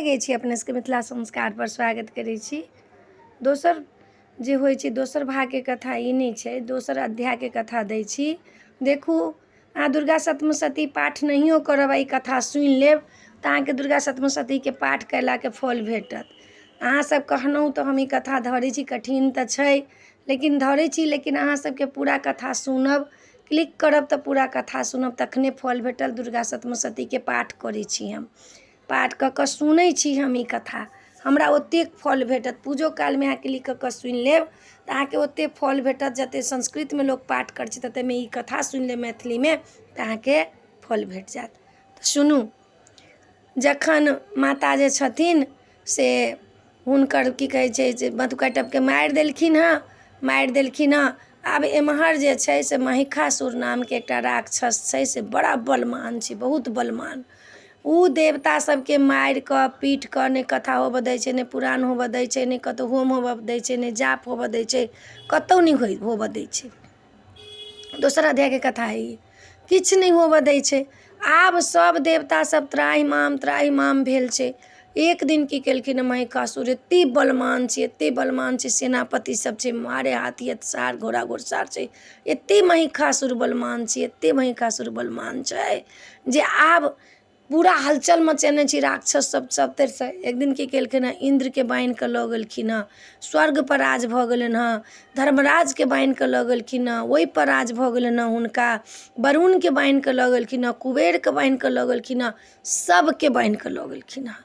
लगै छी अपने सबके मिथिला संस्कारपर स्वागत करै छी। दोसर जे होइ छै, दोसर भागके कथा ई नहि छै, दोसर अध्यायके कथा दै छी। देखू, अहाँ दुर्गा सप्तशती पाठ नहियो करब आ ई कथा सुनि लेब तऽ अहाँके दुर्गा सप्तशतीके पाठ कयलाके फल भेटत। अहाँ सब कहलहुँ तऽ हम ई कथा धरै छी। कठिन तऽ छै, लेकिन धरै छी। लेकिन अहाँ सबके पूरा कथा सुनब, क्लिक करब तऽ पूरा कथा सुनब, तखने फल भेटल। दुर्गा सप्तशतीके पाठ करै छी, हम पाठ कऽ कऽ सुनै छी हम ई कथा, हमरा ओतेक फल भेटत। पूजो कालमे अहाँ क्लिक कऽ कऽ सुनि लेब तऽ अहाँके ओतेक फल भेटत। जतेक संस्कृतमे लोक पाठ करै छै, ततेकमे ई कथा सुनि लेब मैथिलीमे तऽ अहाँके फल भेट जायत। तऽ सुनू, जखन माता जे छथिन से हुनकर की कहै छै जे मधुकैटभके मारि देलखिन हँ, मारि देलखिन हँ। आब एम्हर जे छै से महिषासुर नामके एकटा राक्षस छै, से बड़ा बलमान छै, बहुत बलमान। ओ देवता सबके मारि कऽ पीट कऽ नहि कथा होबऽ दै छै, नहि पुराण होबऽ दै छै, नहि कतहु होम होबऽ दै छै, नहि जाप होबऽ दै छै, कतहु नहि होइ होबऽ दै छै। दोसर अध्यायके कथा है ई। किछु नहि होबऽ दै छै। आब सब देवता सब त्राहिमाम त्राहिमाम भेल छै। एक दिन की केलखिन महिषासुर, एते बलमान छै, एते बलमान छै, सेनापति सब छै, मारे हाथी अतसार घोड़ा घोड़सार छै। एते महिषासुर बलमान छै, एते महिषासुर बलमान छै जे आब पूरा हलचल मचेने छै राक्षस सब सबतरिसँ। एक दिन की केलखिन हँ, इन्द्रके बान्हि कऽ लऽ गेलखिन हँ, स्वर्गपर राज भऽ गेलनि हँ। धर्मराजके बान्हि कऽ लऽ गेलखिन हँ, ओहिपर राज भऽ गेलनि हँ हुनका। वरुणके बान्हि कऽ लऽ गेलखिन हँ, कुबेरके बान्हि कऽ लऽ गेलखिन हँ, सबके बान्हि कऽ लऽ गेलखिन हँ।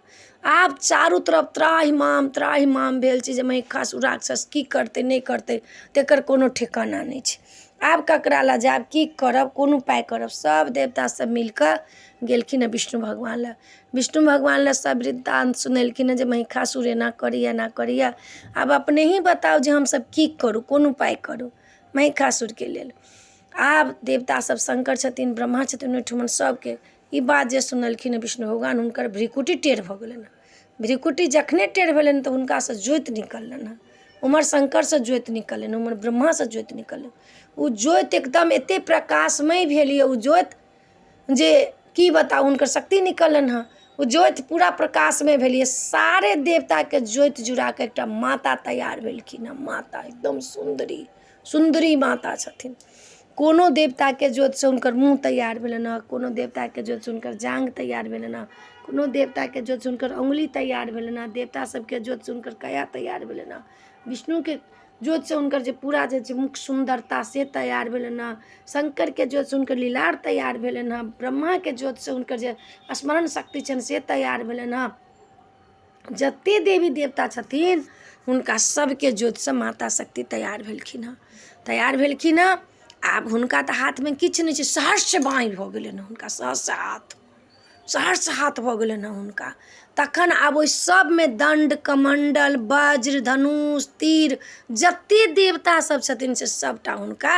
आब चारू तरफ त्राहिमाम त्राहिमाम भेल छै जे महिषासुर राक्षस की करतै, नहि करतै, तकर कोनो ठिकाना नहि छै। आब ककरा लग जायब, की करब, कोन उपाय करब? सब देवता सब मिल कऽ गेलखिन हँ विष्णु भगवान लग। विष्णु भगवान लग सब वृत्तान्त सुनेलखिन हँ जे महिषासुर एना करैए, एना करैए, आब अपने ही बताउ जे हमसब की करू, कोन उपाय करू महिषासुरके लेल? आब देवता सब, शंकर छथिन, ब्रह्मा छथिन, ओहिठमन सबके ई बात जे सुनलखिन हँ विष्णु भगवान, हुनकर भृकुटी टेढ़ भऽ गेलनि हँ। भृकुटी जखने टेढ़ भेलनि तऽ हुनकासँ ज्योति निकललनि हँ। उम्हर शंकरसँ ज्योति निकललनि, उम्हर ब्रह्मासँ ज्योति निकललनि। ओ ज्योति एकदम एते प्रकाशमय भेल यऽ ओ ज्योति जे की बताउ। हुनकर शक्ति निकललनि हँ, ओ ज्योति पूरा प्रकाशमय भेल यऽ। सारे देवताके ज्योति जुड़ा कऽ एकटा माता तैयार भेलखिन हँ। माता एकदम सुन्दरी सुन्दरी माता छथिन। कोनो देवताके ज्योतिसँ हुनकर मुँह तैयार भेलनि हँ, कोनो देवताके ज्योतिसँ हुनकर जाँघ तैयार भेलनि हँ, कोनो देवताके ज्योतिसँ हुनकर अङ्गुली तैयार भेलनि हँ, देवता सबके ज्योतिसँ हुनकर काया तैयार भेलनि हँ, विष्णुके ज्योतिसँ हुनकर जे पूरा जे छै मुख सुन्दरता से तैयार भेलनि हँ, शङ्करके ज्योतिसँ हुनकर लीलार तैयार भेलनि हँ, ब्रह्माके ज्योतिसँ हुनकर जे स्मरण शक्ति छनि से तैयार भेलनि हँ। जते देवी देवता छथिन, हुनका सबके ज्योतिसँ माता शक्ति तैयार भेलखिन हँ, तैयार भेलखिन हँ। आब हुनका तऽ हाथमे किछु नहि छै, सहस्र बाँहि भऽ गेलनि हुनका, सहस्र हाथ, सहस्र हाथ भऽ गेलनि हँ हुनका। तखन आब ओहि सबमे दण्ड, कमण्डल, वज्र, धनुष, तीर, जते देवता सब छथिन से सबटा हुनका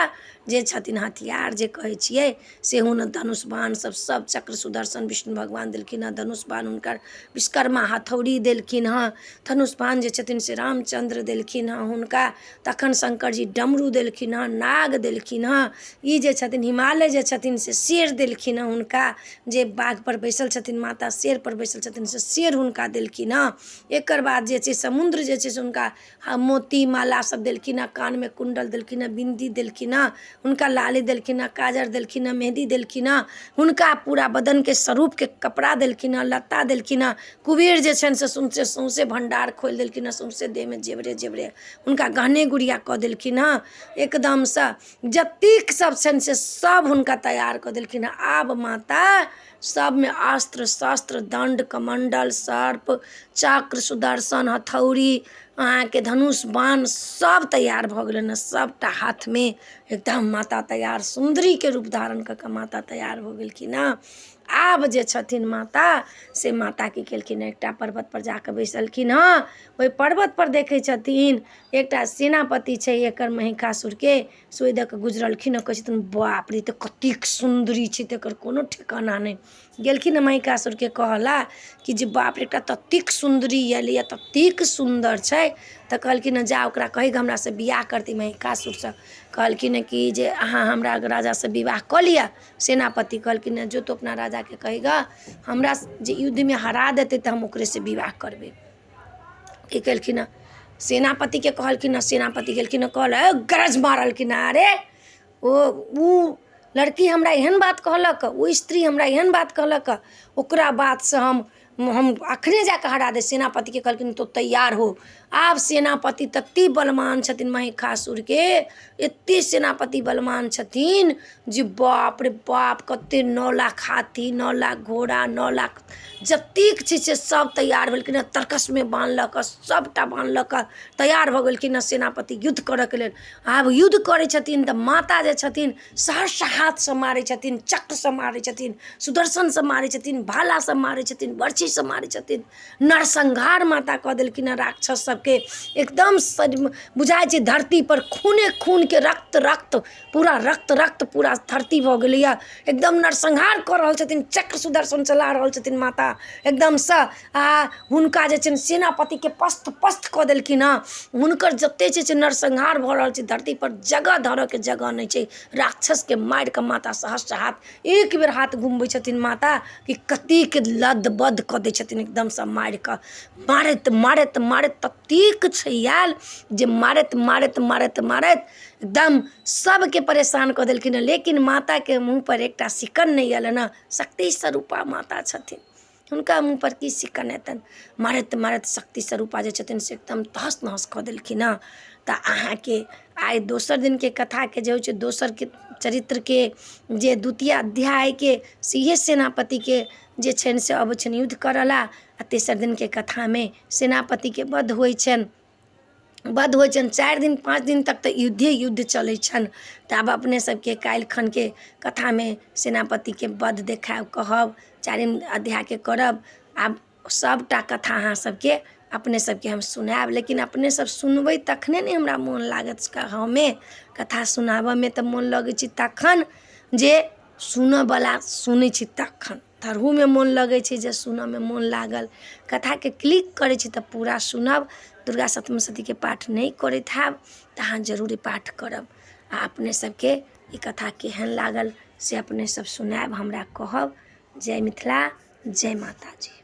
जे छथिन हथियार जे कहै छियै से हुनक धनुष बाण सब, सब चक्र सुदर्शन विष्णु भगवान देलखिन हँ। धनुष बाण हुनकर विश्वकर्मा हथौड़ी देलखिन हँ। धनुष बाण जे छथिन से रामचन्द्र देलखिन हँ हुनका। तखन शङ्कर जी डमरू देलखिन हँ, नाग देलखिन हँ, ई जे छथिन हिमालय जे छथिन से शेर देलखिन हँ हुनका। जे बाघपर बैसल छथिन माता, शेरपर बैसल छथिन, से शेर हुनका देलखिन हँ। एकर बाद जे छै समुद्र जे छै से हुनका मोती माला सब देलखिन हँ, कानमे कुण्डल देलखिन हँ, बिन्दी देलखिन हँ, हुनका लाली देलखिन हँ, काजर देलखिन हँ, मेहदी देलखिन हँ, हुनका पूरा बदनके स्वरूपके कपड़ा देलखिन हँ, लत्ता देलखिन हँ। कुबेर जे छनि से सौँसे सौँसे भण्डार खोलि देलखिन हँ, सौँसे देहमे जेवरे जेवरे हुनका गहने गुड़िया कऽ देलखिन हँ। एकदमसँ जतेक सब छनि से सब हुनका तैयार कऽ देलखिन हँ। आब माता सबमे अस्त्र शस्त्र, दण्ड, कमण्डल, सर्प, चक्र, सुदर्शन, हथौड़ी, अहाँके धनुष बाण सब तैयार भऽ गेलनि हँ। सबटा हाथमे एकदम माता तैयार, सुन्दरीके रूप धारण कऽ कऽ माता तैयार भऽ गेलखिन हँ। आब जे छथिन माता, से माता की केलखिन? एकटा पर्वतपर जा कऽ बैसलखिन हँ। ओहि पर्वतपर देखै छथिन एकटा सेनापति छै एकर महिषासुरके, से ओहि दऽ कऽ गुजरलखिन हँ। कहै छथिन, बाप रे, तऽ कतेक सुन्दरी छै, तकर कोनो ठिकाना नहि। गेलखिन हँ महिषासुरके कहऽ लए कि जे बाप रे, एकटा ततेक सुन्दरी आयल यऽ, ततेक सुन्दर छै। तऽ कहलखिन हँ जा ओकरा कही हमरासँ बियाह करतै महिषासुरसँ। कहलखिन कि जे अहाँ हमरा राजासँ विवाह कऽ लिअ। सेनापति कहलखिन हँ जो तो अपना राजाके कही गऽ, हमरा जे युद्धमे हरा देतै तऽ हम ओकरेसँ विवाह करबै। की केलखिन हँ, सेनापतिके कहलखिन हँ, सेनापति गेलखिन हँ, कहल गरज मारलखिन हँ, अरे ओ लड़की हमरा एहन बात कहलक, ओ स्त्री हमरा एहन बात कहलक, ओकरा बातसँ हम अखने जाकऽ हरा दे। सेनापतिके कहलखिन तो तैयार हो। आब सेनापति तते बलवान छथिन महिषासुरके, एते सेनापति बलवान छथिन जे बाप रे बाप, कते 9 लाख हाथी, 9 लाख घोड़ा, 9 लाख जतेक छै से सब तैयार भेलखिन हँ। तरकसमे बान्ह लऽ कऽ सबटा बान्ह लऽ कऽ तैयार भऽ गेलखिन हँ सेनापति युद्ध करऽके लेल। आब युद्ध करै छथिन तऽ माता जे छथिन सहस्र हाथसँ मारै छथिन, चक्रसँ मारै छथिन, सुदर्शनसँ मारै छथिन, भालासँ मारै छथिन, बरछीसँ मारै छथिन। नरसंहार माता कऽ देलखिन हँ राक्षस सबके। एकदम बुझाइ छै धरतीपर खूने खूनके रक्त रक्त पूरा रक्त रक्त पूरा धरती भऽ गेलैए। एकदम नरसंहार कऽ रहल छथिन, चक्र सुदर्शन चला रहल छथिन माता एकदमसँ। आ हुनका जे छनि सेनापतिके पस्त पस्त कऽ देलखिन हँ। हुनकर जते छै से नरसंहार भऽ रहल छै, धरतीपर जगह धरऽके जगह नहि छै। राक्षसके मारिकऽ माता सहस्र हाथ एक बेर हाथ घुमबै छथिन माता कि कतेक लद बद कऽ दै छथिन एकदमसँ मारिकऽ। मारैत मारैत मारैत ततेक छै आयल जे मारैत मारैत मारैत मारैत एकदम सबके परेशान कऽ देलखिन हँ। लेकिन माताके मुँहपर एकटा सिकन नहि अयलनि हँ। शक्ति स्वरूपा माता छथिन, हुनका मुँहपर की सिकन एतनि। मारैत मारैत शक्ति स्वरूपा जे छथिन से एकदम तहस नहस कऽ देलखिन हँ। तऽ अहाँके आइ दोसर दिनके कथाके जे होइ छै दोसरके चरित्रके जे द्वितीय अध्यायके से सेनापतिके जे छनि से अबै छनि युद्ध करऽ ला। आ तेसर दिनके कथामे सेनापतिके वध होइ छनि, वध होइ छनि। 4 दिन 5 दिन तक तऽ युद्धे युद्ध चलै छनि। तऽ आब अपने सबके काल्हि खनके कथामे सेनापतिके वध देखायब, कहब, चारिम अध्यायके करब। आब सबटा कथा अहाँ सबके अपने सबके हम सुनायब, लेकिन अपने सब सुनबै तखने ने हमरा मोन लागत कहऽमे। कथा सुनाबऽमे तऽ मोन लगै छै तखन जे सुनऽवला सुनै छै तखन धरहूमे मोन लगै छै, जे सुनऽमे मोन लागल कथाके क्लिक करै छी तऽ पूरा सुनब। दुर्गा सप्तशतीके पाठ नहि करैत हैब तऽ अहाँ जरूर पाठ करब। आ अपने सबके ई कथा केहन लागल से अपने सब सुनायब, हमरा कहब। जय मिथिला, जय माताजी।